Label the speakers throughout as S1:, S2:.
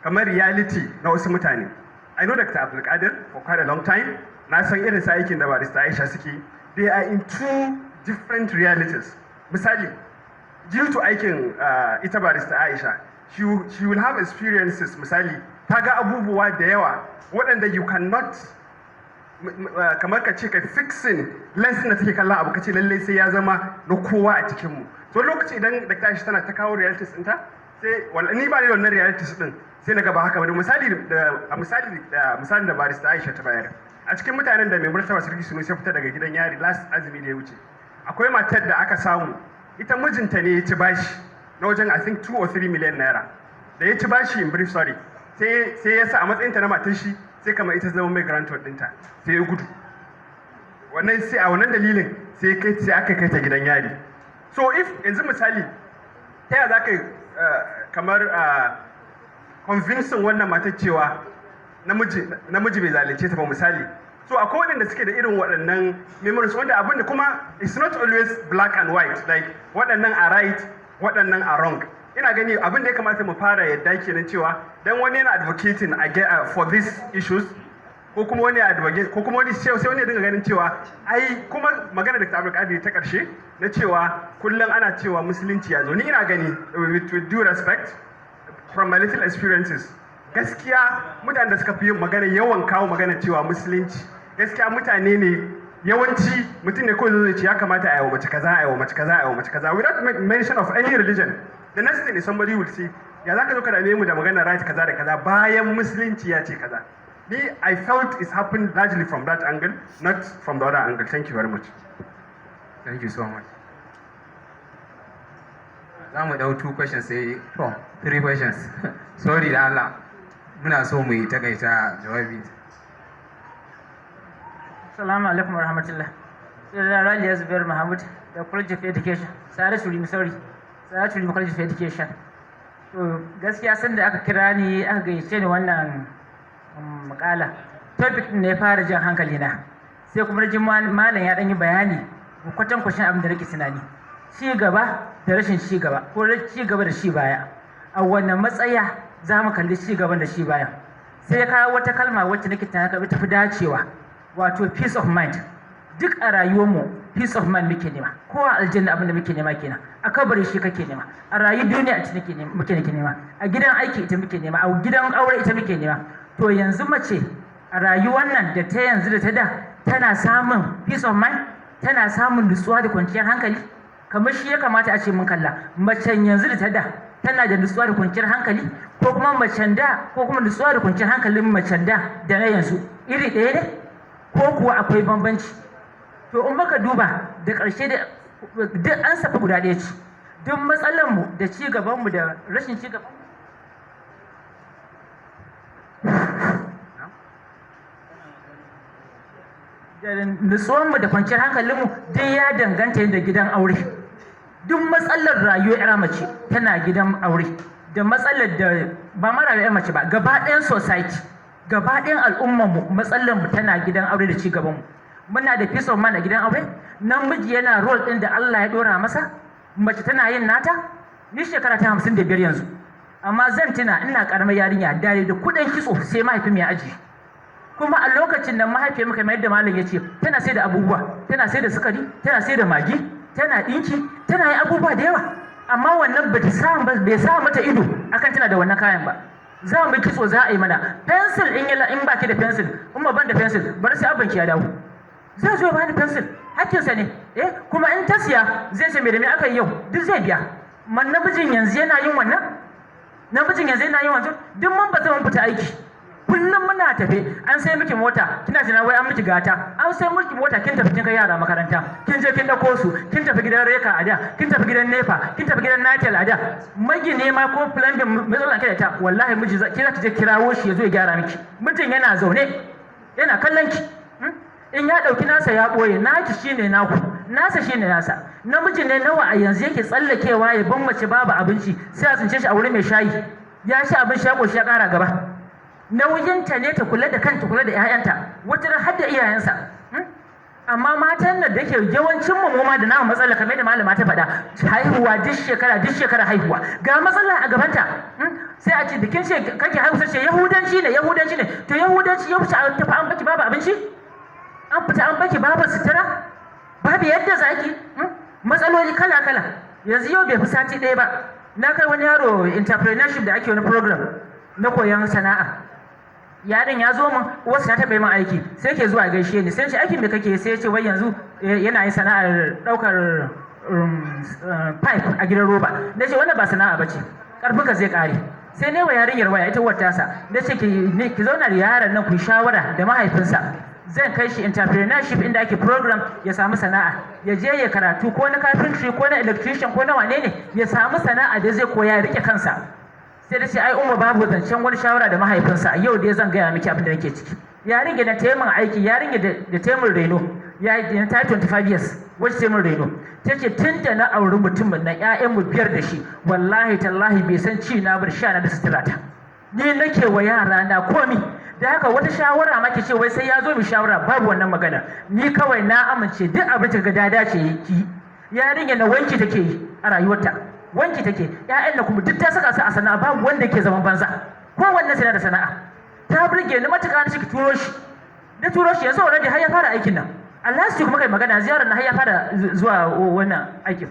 S1: kamar reality na wasu mutane. I know Dr. Abdulkadir for quite a long time. Na san irin sa aikin da Barrister Aisha suke. They are in two different realities. Misali, due to aikin ita Barrister Aisha, she will have experiences. Misali, ta ga abubuwa da yawa waɗanda you cannot kamar ka ce ka fixing lens da take kallon abu, ka ce lallai sai ya zama na kowa a cikinmu. So lokaci idan Dr. Aisha tana ta kawo realities ɗinta, sai ni ba ni da wannan realities ɗin, sai na gaba haka. Wani misali da a misali da misalin da Barrister Aisha ta bayar, a cikin mutanen da Mai Martaba Sarki Sunusi ya fita daga gidan yari last azumi da ya wuce, akwai matar da aka samu ita mijinta ne ya ci bashi na wajen, I think, 2 or 3 million naira. Da ya ci bashi, in brief, sorry, sai ya sa a matsayinta na matar shi, sai kamar ita zama mai guarantor ɗinta, sai ya gudu. Wannan sai a wannan dalilin sai aka kai ta gidan yari. So if yanzu misali, ta yaya za ka kamar convincing wannan matar cewa namiji bai zalunce ta ba, misali? So akwai waɗanda suke da irin waɗannan memories, wanda abin da kuma it's not always black and white, like waɗannan are right, waɗannan are wrong. Ina gani abin da ya kamata mu fara yadda kenan cewa dan wani yana advocating for these issues, ko kuma wani advocate, ko kuma wani sai wani ya dinga ganin cewa ai kuma magana da Abdul Qadir ta karshe na cewa kullum ana cewa Musulunci ya zo, ni ina gani, with due respect, from my little experiences, gaskiya mutanen da suka fi yin magana, yawan kawo magana cewa Musulunci, gaskiya mutane ne yawanci mutum ne kawai zai ce ya kamata a yi wa mace kaza, a yi wa mace kaza, a yi wa mace kaza, without mention of any religion. The next thing is somebody will say, ya za ka zo ka dame mu da magana right kaza da kaza bayan Musulunci ya ce kaza? Ni I felt it's happened largely from that angle, not from the other angle. Thank you very much.
S2: Thank you so much. Za mu ɗau two questions, sai to three questions. Sorry da Allah, muna so mu yi takaita jawabi.
S3: Assalamu alaikum wa rahmatullah. Sunana Raliya Zubair Mahmud da College of Education, Sa'adatu Rimi, sorry, Sa'adatu Rimi College of Education. To, gaskiya sanda aka kira ni, aka gayyace ni wannan makala, topic din ne ya fara jan hankali na. Sai kuma ji malam ya ɗan yi bayani kwatankwacin abin da nake tunani. Ci gaba da rashin ci gaba, ko ci gaba da ci baya. A wannan matsaya za mu kalli ci gaban da ci baya? Sai ya kawo wata kalma wacce nake tunanin tafi dacewa, wato peace of mind. Duk a rayuwarmu peace of mind muke nema. Ko a aljanna abin da muke nema kenan, a kabari shi kake nema, a rayu duniya ita nake nema, muke nake nema, a gidan aiki ita muke nema, a gidan aure ita muke nema. To, yanzu mace a rayuwar nan, da ta yanzu da ta da, tana samun peace of mind? Tana samun nutsuwa da kwanciyar hankali? Kamar shi ya kamata a ce mun kalla. Macen yanzu da ta da, tana da nutsuwa da kwanciyar hankali? Ko kuma macen da, ko kuma nutsuwa da kwanciyar hankalin macen da da na yanzu iri ɗaya ne, ko kuwa akwai bambanci? To, in muka duba da ƙarshe da duk an safa guda ɗaya ce. Duk matsalarmu da ci gabanmu da rashin ci gaban da nutsuwanmu da kwanciyar hankalinmu, duk ya danganta da gidan aure. Duk matsalar rayuwar 'ya mace tana gidan aure, da matsalar da ba mara 'ya mace ba, gaba ɗayan society, gaba ɗayan al'ummarmu, matsalar mu tana gidan aure da ci gabanmu. Muna da peace of mind a gidan aure? Namiji yana role ɗin da Allah ya ɗora masa? Mace tana yin nata? Ni shekara ta 55 yanzu, amma zan tuna ina ƙaramar yarinya, dare da kuɗin kitso sai mahaifin ya ajiye. Kuma a lokacin nan mahaifiyar mu, kamar yadda malam ya ce, tana sai da abubuwa, tana sai da sukari, tana sai da Maggi, tana ɗinki, tana yin abubuwa da yawa, amma wannan ba ta sa, bai sa mata ido akan tana da wannan kayan ba. Za mu kitso, za a yi mana pencil, in yala in baki da pencil, in ba ban da pencil, bari sai abbanki ya dawo, zai zo ya bani pencil, hakkinsa ne. Eh, kuma in ta siya zai ce me da me aka yi yau, duk zai biya. Man namijin yanzu yana yin wannan? Namijin yanzu yana yin wannan? Duk mun ba mun fita aiki, kullum muna tafe. An sai miki mota, kina tunanin wai an miki gata. An sai miki mota, kin tafi kin kai yara makaranta, kin je kin dauko su, kin tafi gidan RECA a da, kin tafi gidan NEPA, kin tafi gidan NITEL a da. Magini ma ko plumbing matsalan kai da ta, wallahi miji ki za ki je kirawo shi ya zo ya gyara miki. Mijin yana zaune yana kallon ki. In ya dauki nasa ya boye, naki shine naku, nasa shine nasa. Namiji ne nawa a yanzu yake tsallakewa ya ban mace babu abinci, sai a tsince shi a wurin mai shayi, ya ci abin sha koshi, ya kara gaba? Nauyinta ne ta kula da kanta, kula da 'ya'yanta, wata har da iyayensa. Amma matan nan da ke yawancin mu ma da namu matsala, kamar da malama ta faɗa, haihuwa duk shekara, duk shekara haihuwa, ga matsala a gabanta. Sai a ce bikin ce kake haihu, sai ce Yahudanci ne, Yahudanci ne. To Yahudanci ya wuce a tafi an baki babu abinci, an fita an baki babu sutura, babu yadda zaki, Matsaloli kala kala. Yanzu yau bai fi sati 1 ba, na kai wani yaro entrepreneurship da ake, wani program na koyon sana'a. Yaron ya zo min, uwarsa ta taɓa yi min aiki, sai ke zuwa gaishe ni. Sai ce, "Aikin me kake?" Sai ya ce wai yanzu yana yin sana'ar ɗaukar pipe a gidan roba. Na ce, "Wannan ba sana'a ba ce, ƙarfinka zai ƙare." Sai ne wa yarinyar waya, ita uwar tasa, na ce, "Ki zauna da yaron nan, ku yi shawara da mahaifinsa. Zan kai shi entrepreneurship inda ake program, ya samu sana'a, ya je ya karatu ko na carpentry ko na electrician ko na wane ne, ya samu sana'a da zai koya ya rike kansa." Sai da ce, "Ai Umma, babu zancen wani shawara da mahaifinsa. Yau dai zan gaya miki abin da nake ciki. Yarinya da ta yi min aiki, yarinya da ta yi min reno, ya ta yi 25 years, wacce ta yi min reno, ta ce tun da na auri mutumin nan, 'ya'yanmu biyar da shi, wallahi tallahi bai san ci na bar sha na da sutura ta. Ni nake wa yara na komi. Da haka wata shawara ma ki ce wai sai ya zo mu shawara, babu wannan magana. Ni kawai na amince, duk abin da ga dace ki." Yarinya na wanki take yi a rayuwarta, wanki take. Ƴaƴan na kuma duk ta saka su a sana'a, babu wanda ke zaman banza, kowanne sai da sana'a. Ta burge ni matuƙa. Na shi turo shi, na turo shi, yanzu already har ya fara aikin nan. Allah su kuma kai magana ziyarar na, har ya fara zuwa wannan aikin.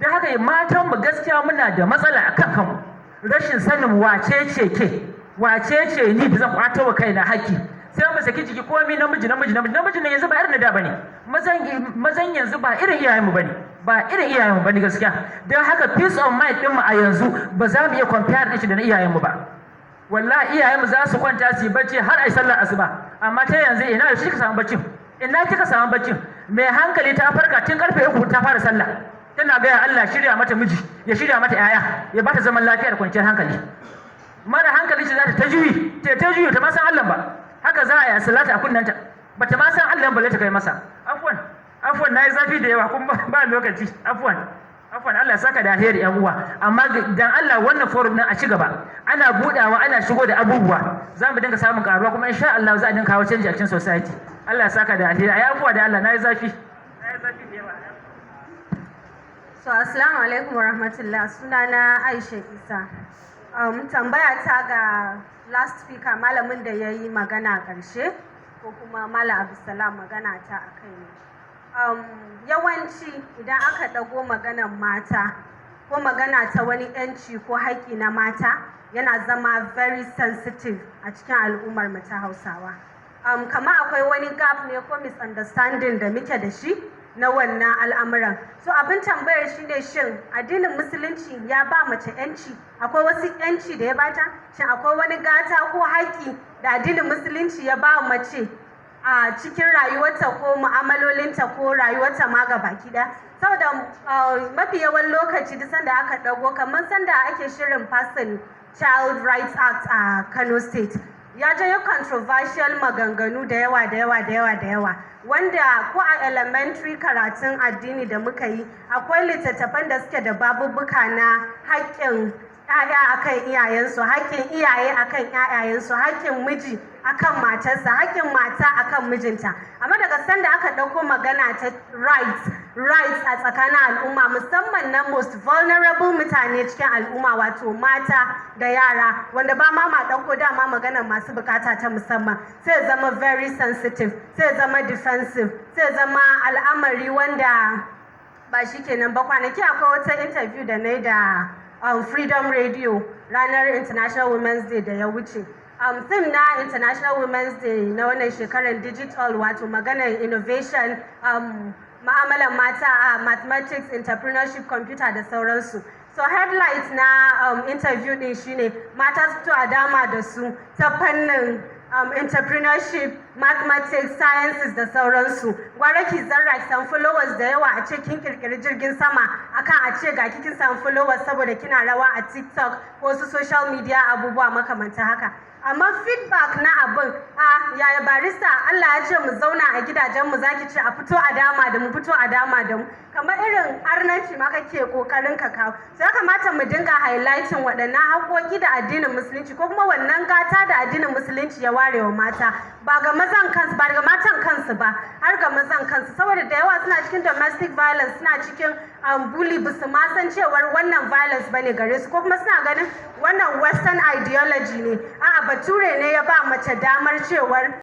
S3: Don haka matan mu, gaskiya muna da matsala akan kanmu, rashin sanin wace ce ke, wace ce ni da zan kwato wa kaina haƙƙi. Sai mu saki jiki, komai namiji, namiji, namiji, namiji ne. Yanzu ba irin na da bane. Mazan, mazan yanzu ba irin iyayenmu bane, ba irin iyayenmu bane gaskiya. Don haka peace of mind din mu a yanzu ba za mu iya compare din shi da na iyayenmu ba. Wallahi iyayenmu za su kwanta su yi bacci har ai sallar asuba, amma ta yanzu ina, yaushe kika samu baccin? Ina kika samu baccin? Mai hankali ta farka tun karfe 3, ta fara sallah, tana gaya Allah shirya mata miji, ya shirya mata 'ya'ya, ya bata zaman lafiya da kwanciyar hankali. Mara hankali ce za ta ta juyi, ta ta juyi, ta ma san Allah ba. Haka za a yi salata a kunnanta, ba ta ma san Allah balle ta kai masa. Afwan, afwan, nayi zafi da yawa kuma ba lokaci. Afwan, afwan. Allah saka da alheri, yan uwa. Amma dan Allah wannan forum din a ci gaba, ana budawa, ana shigo da abubuwa, za mu dinga samun karuwa, kuma insha Allah za a dinga kawo canji a cikin society. Allah ya saka da alheri. Ayi afuwa da Allah, nayi zafi, nayi zafi da yawa.
S4: So, assalamu alaikum wa rahmatullah. Sunana Aisha Isa. Tambaya ta ga last speaker, malamin da ya yi magana ƙarshe, ko kuma Malam Abdulsalam, magana ta a kai ne. Yawanci idan aka ɗago maganan mata ko magana ta wani 'yanci ko haƙƙi na mata, yana zama very sensitive a cikin al'ummar mu ta Hausawa. Kama akwai wani gap ne ko misunderstanding da muke da shi na wannan al'amuran. So abin tambayar shine, shin addinin Musulunci ya ba mace 'yanci? Akwai wasu 'yanci da ya bata? Shin akwai wani gata ko haƙƙi da addinin Musulunci ya ba mace a cikin rayuwarta ko mu'amalolinta ko rayuwarta ma ga baki ɗaya? Saboda mafi yawan lokaci duk sanda aka ɗago, kamar sanda ake shirin passing Child Rights Act a Kano State, ya janyo controversial maganganu da yawa da yawa da yawa da yawa, wanda ko a elementary karatun addini da muka yi, akwai littattafan da suke da babubuka na haƙƙin ‘ya'ya akan iyayensu, haƙƙin iyaye akan ‘ya'yayensu, haƙƙin miji akan matarsa, haƙƙin mata akan mijinta. Amma daga sanda aka ɗauko magana ta rights a tsakanin al'umma, musamman na most vulnerable mutane cikin al'umma, wato mata da yara, wanda ba ma ma ɗauko dama magana masu bukata ta musamman, sai zama very sensitive, sai zama defensive, sai zama al'amari wanda ba shi kenan ba. Kwanaki akwai wata interview da na yi da Freedom Radio ranar International Women's Day da ya wuce. Theme na International Women's Day na wannan shekarar digital, wato maganar innovation, ma'amalan mata a mathematics, entrepreneurship, computer da sauransu. So headlight na interview din shine mata su fito a dama da su ta fannin entrepreneurship, mathematics, sciences da sauransu. Gwara ki zarra ki samu followers da yawa a ce kin kirkiri jirgin sama, akan a ce ga kin samu followers saboda kina rawa a TikTok ko su social media, abubuwa makamanta haka. Amma feedback na abin a yaya, barista, Allah ya ce mu zauna a gidajen mu, zaki ce a fito a dama da mu, fito a dama da mu, kamar irin arnanci ma kake kokarin ka kawo. So ya kamata mu dinga highlighting waɗannan haƙoƙi da addinin Musulunci ko kuma wannan gata da addinin Musulunci ya ware wa mata, ba ga maza. mazan kansu, ba daga matan kansu ba, har ga mazan kansu, saboda da yawa suna cikin domestic violence, suna cikin bully, ba su ma san cewar wannan violence bane gare su, ko kuma suna ganin wannan western ideology ne, a'a, bature ne ya ba mace damar cewar